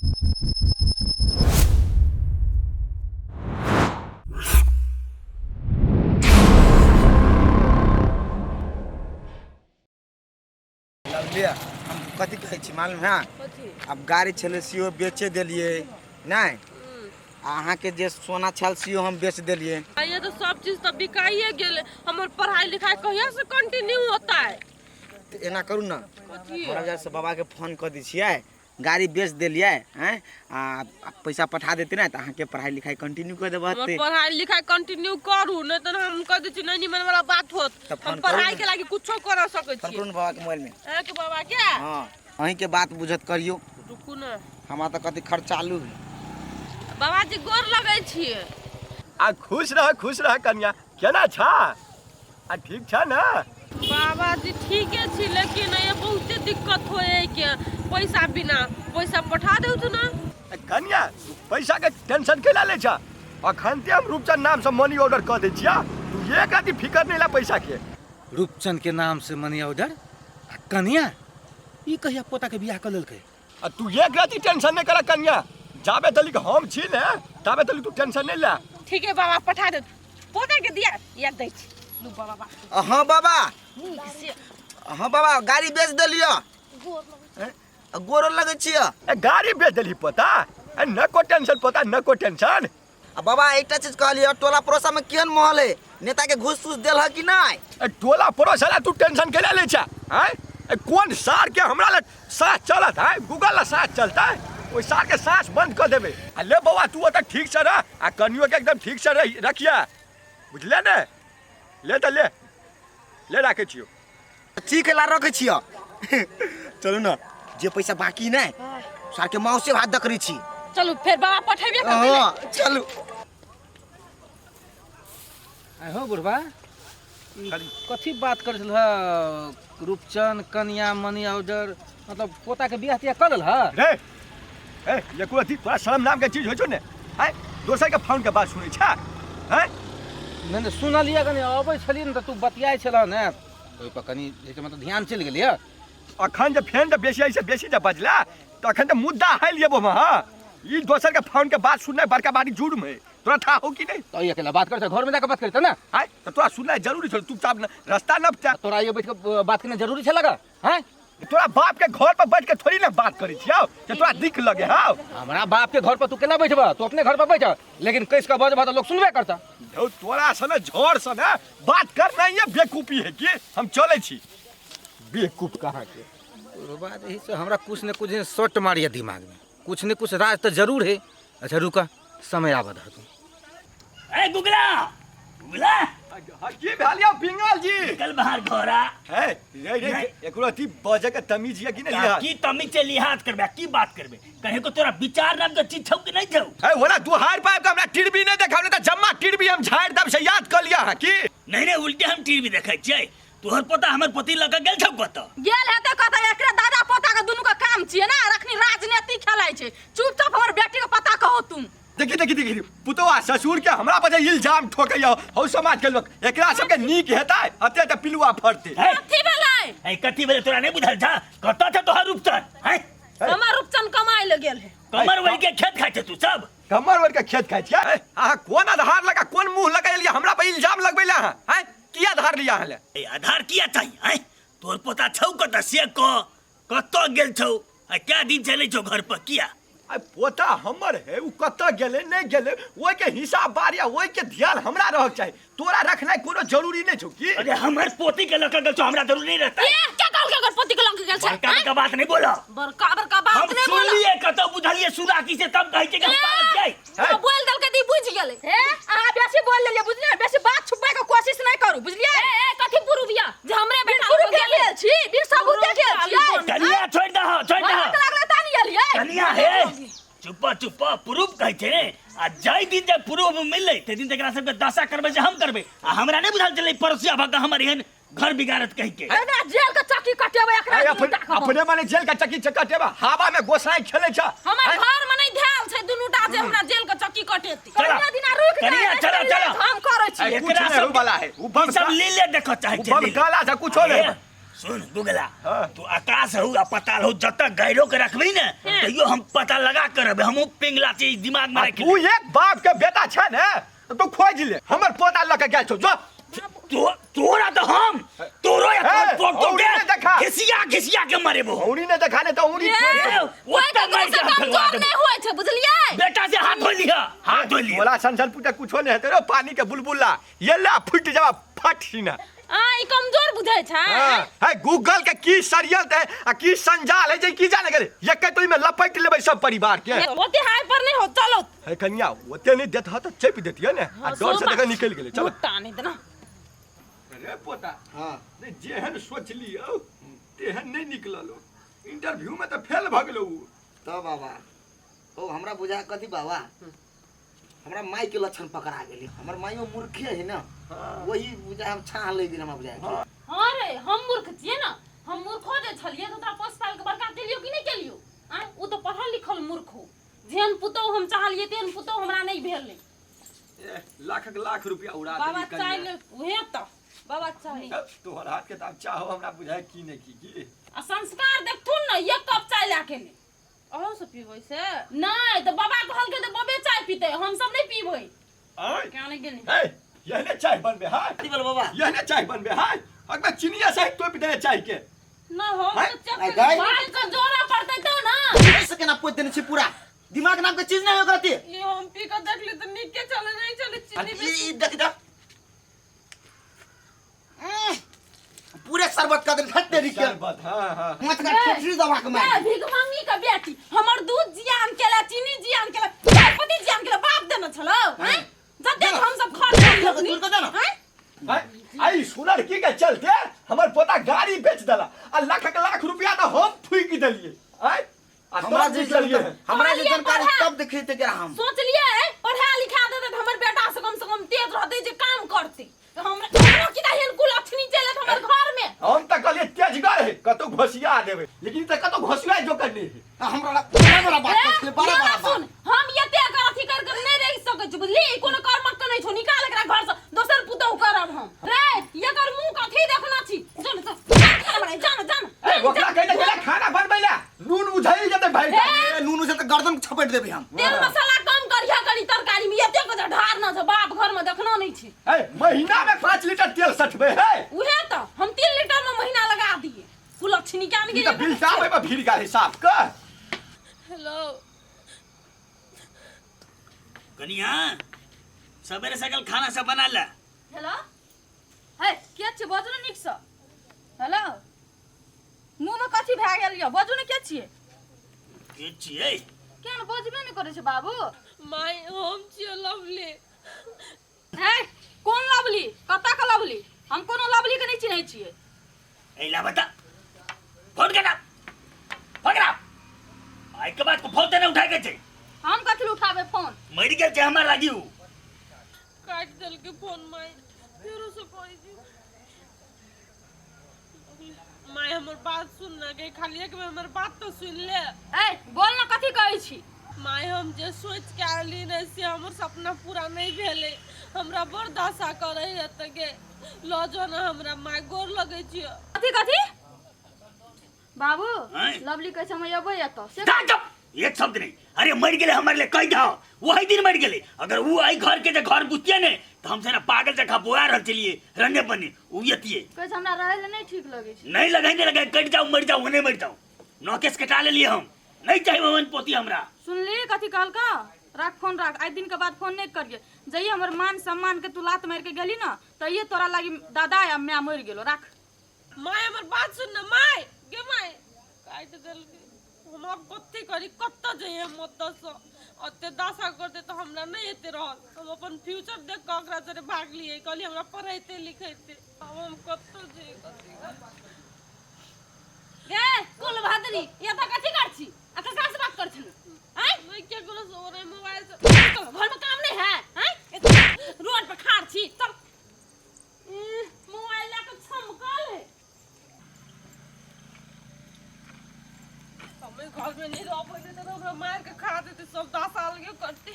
बुझलियै हम कथी कहै छी मालूम है कथी आब गाड़ी छलै सेहो बेचे देलियै नहि आ अहाँके जे सोना छल सेहो हम बेच देलियै ये तो सब चीज तो बिकाइए गेल हमर पढ़ाई लिखाई कहिया से कंटिन्यू होता है तऽ एना करू ने कथी हमरा से बाबाके फोन कऽ दै छियै गाड़ी बेच देलियै आँय आ पैसा पठा देतै ने तऽ अहाँके पढ़ाइ लिखाइ कंटिन्यू कऽ देबै हमर हते पढ़ाई लिखाई कंटिन्यू करू नहीं तो हम कह दै छी नहीं निमन वाला बात होत तऽ फोन हम करू पढ़ाई ने। के लागी कुछो कर सकै फोन छी करू ने बाबाके मोबाइलमे अहाँके बाबा के हँ अहीँके बात बुझत करियौ रुकू ने हमरा तऽ कथी खर्चालू है बाबा जी गोर लगै छियै आ खुश रह खुश रह कन्या केना छा आ ठीक छा ना बाबा जी ठीके छी लेकिन ये बहुते दिक्कत होए है के पैसा बिना पैसा पठा दे तू ना ए, कन्या तू पैसा के टेंशन केला ले छा अखन ते हम रूपचंद नाम से मनी ऑर्डर कऽ दै छिया तू एक राति फिकर नहीं ला पैसा के रूपचंद के नाम से मनी ऑर्डर आ कन्या ई कहिया पोता के बियाह कऽ लेलकै आ तू एक राति टेंशन नहीं करा कन्या जाबे तलिक हम छी ने ताबे तलिक तू टेंशन नहीं ले ठीक है बाबा पठा दे पोता के दिया या दै छी लू बाबा बा हाँ बाबा नीक से हाँ बाबा गाड़ी बेच देलियो गोर लगै आ गोरो लगै छियो ए गाड़ी बेच देली पता ए न को टेंशन पता न को टेंशन आ बाबा एकटा चीज कहलियो टोला पड़ोसा में केहन माहौल है नेता के घूस तूस देल है कि नहीं ए टोला पड़ोस ला तू टेंशन केला ले छा हैं ए कोन सार के हमरा ला साथ चलत है गूगल ला साथ चलता है ओइ सार के सांस बंद कर देबे आ ले बौआ तू ओतऽ ठीक से रह आ कनियो के एकदम ठीक से रह रखिया बुझले ने ले तऽ ले ले राखै छियौ ठीक है ला रखे छियो चलू ना जे पैसा बाकी नहीं सार के माउसे भात दकरी छी चलू फेर बाबा पठेबे करतै ने। हाँ चलू आइ हो बुढ़बा ई कथी बात करै छल रूपचंद कनिया मनी ऑर्डर मतलब पोता के बियाह तियाह कऽ लेल ह रे ए एको अथी तोरा शर्म नाम के चीज होइ छौ ने आँय दोसर के फोन के बात सुनै छा आँय नहि नहि सुनलियै कनि अबै छलियै ने तऽ तू बतियाइ छलह ने ओहिपर कनि जे छै मतलब ध्यान चलि गेलै अखन जे फेन जे बेसी ऐसे बेसी जे बजला तऽ अखन तऽ मुद्दा हालि जेबो हम हँ ई दोसर के फोन के बात सुननाइ बड़का बारी जुर्म है तोरा था हो कि नहीं तऽ ई अकेला बात करै घरमे जाकऽ बात करतै ने आँय तऽ तोरा सुननाइ जरूरी छौ चुपचाप न रास्ता नपता तोरा ये बैठ कऽ बात केनाइ जरूरी छै लगा हैं तोरा बाप के घर पर बैठ के थोड़ी ना बात करै छियौ जे तोरा दिख लगे हौ हमरा बाप के घर पर तू केना बैठबह तू अपने घर पर बैठ लेकिन कस के बजबह तऽ लोग सुनबे करता धौ तोरा सन झोर सन बात करना ये बेवकूफी है कि हम चलै छी बेवकूफ कहाँ के बात यही से हमरा कुछ न कुछ शॉट मारिए दिमाग में कुछ न कुछ राज तो जरूर है अच्छा रुका समय आबऽ दह तू ए गुगला गुगला की भेल यौ पिंगल जी निकल बाहर घोड़ा हे रे रे एकरो अथी बजे के तमीज ये कि नहीं लिहाज की तमीज से लिहाज करबे की बात करबे कहे को तोरा विचार नाम के चीज छौ कि नहीं छौ हे ओना दुहार पाइप के हमरा टिरबी नहीं देखाव नहीं त जम्मा टिरबी हम झाड़ दब से याद कर लिया है की नहीं नहीं उल्टे हम टीवी देखै छियै तोहर पोता हमर पोती लऽ के गेल छौ कतऽ गेल हेतै कतऽ एकरे दादा पोता के दुनू के काम छियै ने रखनी राजनीति खेलाइ छै चुपचाप हमर बेटी के पता कहो तुम देखी देखी देखी पुतौआ ससुर के हमरा पर जे इल्जाम ठोकैया हौ समाज के लोग एकरा सबके नीक हेतै अते त पिलुआ फड़तै हे कथी भेलै ए कथी भेलै तोरा नहि बुझल छा कतऽ छौ तोहर रूपचन हैं हमर रूपचन कमाइ लए गेल है कमर वही के खेत खाइ छै तू सब कमर वर के खेत खाइ छियै अहाँ कोन आधार लगा कोन मुंह लगा एलियै हमरा पर इल्जाम लगबै ले अहाँ हैं की आधार लिया अहाँ ले ए आधार किया चाहिए हैं तोहर पोता छौ कतऽ से कह कतऽ गेल छौ आ क्या दिन चलै छौ घर पर किया आ पोता हमर है उ कतऽ गेलै नहि गेलै ओहिके हिसाब बार या ओहिके ध्यान हमरा रहक चाही तोरा रखनाइ कोनो जरूरी नहि छौ की अरे हमर पोती के लऽ के गेल छौ हमरा जरूरी नहीं रहता ए क्या कहल के अगर पति के लंग गेल छै बड़का बड़का बात नहीं बोला बड़का बड़का बात हम नहीं बोला सुनलिए कतौ बुझलिए सुराकी से तब कहै छै कि हम पागल छियै ए, बोल देलकै तऽ ई बुझि गेलै हे अहाँ बेसी बोल लेलियै बुझलियै बेसी बात छुपाय के कोशिश नहीं करू बुझलियै ए ए कथी पुरुबिया जे हमरे बेटा बिन पुरुखे गेल छी बिन सबूते गेल छियै कनिया छोड़ि दह छोड़ि दह भनक लागलै ता नहीं एलियै कनिया हे चुप चुप प्रूफ कहै छै ने आ जाहि दिन जे प्रूफ मिललै ताहि दिन एकरा सबके दशा करबै से हम करबै आ हमरा नहि बुझल छलै पड़ोसिया भऽ कऽ हमर एहन घर बिगाड़त कहि के एकरा जेल के चक्की कटेबै एकरा अरे दुनू टा के हम। अपने माने जेल का चक्की चक्का टेबा हवा में गोसाई खेले छ हमर घर में नहीं ध्यान छै दुनू टा जे हमरा जेल के चक्की कटेती चला। कनिया दिना रुकि जा कनिया, चला, चला। हम करै छी कुछ एकरा नहीं सब वाला है उ बम ई सब लीले देखऽ चाहै उ छै बम लीले। काला से कुछो नहीं ए, सुन गुगला, हाँ। तू आकाश हो आ पताल हो, जत गैरो के रखबी ने तैयो हम पता लगा कर रहबे। हमहू पिंगला चीज दिमाग में आ रख। तू एक बाप के बेटा छै ने, तो तू खोज ले हमर पोता लऽ के गेल छौ, जो। तो तोरा तो हम तोरो या ए, तोर तोर तो औरी ने देखा। घिसिया घिसिया के मरेबो। औरी ने देखा ने तो औरी। ए, ओतऽ कोइ ककरो मारि से के हाथ कमजोर फंगवा देबो। नहि होइ छै, बुझलियै? बेटा से हाथ धो लिहा, हाथ धो लिहा। बोला सन सन पुता कुछो नहीं हेतै रे, पानी के बुलबुला ये ला फुट जावा फट सीना। आ ई कमजोर बुझै छै? हाँ, है गूगल के की षड्यंत्र है आ की संजाल है जे की जाने गेलै, एके तो में लपट लेबै सब परिवार के। ओते हाई पर नहीं हो, चलो। है कनिया, ओते नहीं देत ह तो चेप देतियै ने, आ डर से देखा निकल गेलै। चलो मुट्टा नहीं देना। अरे पोता। हाँ। नहीं जेहन सोचलियौ तेहन नहीं निकलल, इंटरव्यू में तो फेल भ गेलौ। तो बाबा ओ हमरा बुझा कथी बाबा, हमरा माई के लक्षण पकड़ा गेली। हमर माइयो मूर्खे है ना, वही बुझा हम छाह ले गेल हमरा बुझा। हाँ रे, हम मूर्ख छियै ना, हम मूर्खो जे छलियै तऽ तोरा पोस पाल के बड़का केलियो कि नहि केलियो? आँय, ओ तऽ पढ़ल लिखल मूर्ख हो। जेहन पुतोहु हम चाहलियै तेहन पुतोहु हमरा नहि भेलै। ए, लाखक लाख रुपया उड़ा बाबा देली चाय कनिया। ले, उहे तऽ बाबा चाय। तोहर हाथ के तऽ आब चाहो हमरा बुझाय की नहि की की। आ संस्कार देखथुन ने, एक कप चाय लए के ले। अहूँ सब पीबै से? नहि तऽ बाबा कहलकै तऽ बबे चाय पीतै, हम सब नहि पीबै। आँय? क्या नहि गेलै? हे, यहने चाय बनबे है। कथी बोल बाबा? यहने चाय बनबे है। अगबे चिनिया सहित तोपि देने चाय के। ना हम हैं? तऽ चेक आइ गाय? बाल के जोड़ा पड़तै तऽ ना। से केना पोति देने छी पूरा दिमाग नाम के चीज नहीं ओकरा ते। ई हम पी के देखली तऽ नीके चले, नहीं चले आ चीनी ई बेसी। ई देख देख, पूरे शरबत का देल हट तेरी के। शरबत, हाँ हाँ। मत कर ठुठरी दबा के मार। ए भिखमंगी के बेटी, हमर दूध जियान केला, चीनी जियान केला, चायपत्ती जियान केला, बाप देने छलौ हैं? जतेक हम सब खर्च दूर करी कर दे ना। हैं? आई सुनर की के चलते हमर पोता गाड़ी बेच देला आ लाखक लाख रुपया तो हम फूकि देलिए। आय आ हमरा तब जे निकलिए। हमरा जे कहलियै जानकारी पढ़ा। तब देखी ते हम सोचलिए पढ़ा लिखा देते तऽ हमर बेटा से कम तेज रहते जे काम करते। तऽ हमरा हमरा की एहन कुलक्षणी चलत हमर घर में? हम तऽ कहलिए तेजगर है कतौ घोसिया देबै, लेकिन तऽ कतौ घोसिया जोकर नहीं है। हमरा बड़ा बड़ा बात ए, कर बड़ा ये बड़ा ना बात। सुन, हम एते अगर अथी कर कर नहीं रह सकै छी, बुझली? ई कोनो कर्मक के नहीं छौ, निकाल एकरा घर से, दोसर पुतहु करब हम। रे एकर मुंह कथी देखना छी? चल चल खाना बनाइ, जान जान। ए ओकरा कहि दे गेला खाना बनबै ला, नून उझैल जेतै भाई। ए, नूनू से तऽ गर्दन छपट देबै हम। तेल मसाला कम करिया करी तरकारी में, एते के ढार न छै, बाप घर में देखना नहीं छै। ए महीना में 5 लीटर तेल सठबै है। उहे तऽ हम 3 लीटर में महीना लगा दिए। कुलक्षणी क्या ई तऽ बिल साहब एहिमे भीड़ गेल है साफ कर। हेलो कनिया, सवेरे सकल खाना सब बना ले। हेलो हे के छी बजू ने नीक से। हेलो मुँह में कथी भए गेल यऽ, बजू ने के छियै? के छियै? किया ने बजबे नहि करै छै बाबू? माय हम छियै लवली। हे कोन लवली, कतऽ के लवली? हम कोनो लवली के नहि चिन्है छियै। ऐला बता, फोन करा पकड़ा, आई के बाद को फोन ते नहीं उठाए के छै। हम कथी लए उठाबै फोन? मरि गेल छै हमरा लागी उ। काटि देलकै फोन माय, फेरो से कहै छी माय हमर बात सुन ना गे, खाली एक बेर हमर बात तो सुन ले। ए बोल ना कथी कहै छी? माय हम जे सोच के आली ने से हमर सपना पूरा नहीं भेलै, हमरा बड़ दशा करै है तऽ गे लऽ जो ना हमरा माय, गोर लगै छियो। कथी कथी बाबू? आँय? लवली कहै छै हम अयबै एतऽ से। जा चुप, एक शब्द नहीं। अरे मर गेले हमारे लिए कह दो, वही दिन मर गेले। अगर वो आई घर के जे घर बुझतिए ने तो हमसे ना पागल जखा बोआ रहल चलिए रंगे बने उ यतिए। कहै छै हमरा रहै लए नहीं ठीक लगै छै। नहीं लगाई नहीं लगाई, कट जाओ मर जाओ ओने मर जाओ, नौकेस कटा ले लिए हम, नहीं चाहिए ओहन पोती हमरा। सुनली कथी कहलका? राख फोन राख, आइ दिन के बाद फोन नहीं करिए। जइए हमर मान सम्मान के तू लात मारि के गेली ना तइए तोरा लागी दादा या माय मरि गेलो। राख my हमर बात सुन ना my, गे my काटि देलकै। हम आब कथी करी, कतऽ जइए हम ओतऽसँ? ओते दशा करतै तऽ हमरा नहि एते रहल। हम अपन फ्यूचर देख कऽ ओकरा जरे भागलियै, कहलियै हमरा पढ़ैते लिखैते। आब हम कतऽ जइए, कथी करी? गे कुल भादरी, ये तऽ कथी कर छी आ ककरा से बात कर छी? आँय? नहि केकरो से, ओरे मोबाइल से। चल, घर में काम नहीं है? आँय? रोड पर खाड़ छी, चल। मोबाइल लए कऽ छमकल है। हम घर में नहीं रह पैते तऽ ओकरा मारि के खा देते, सब दशा अलगे करते।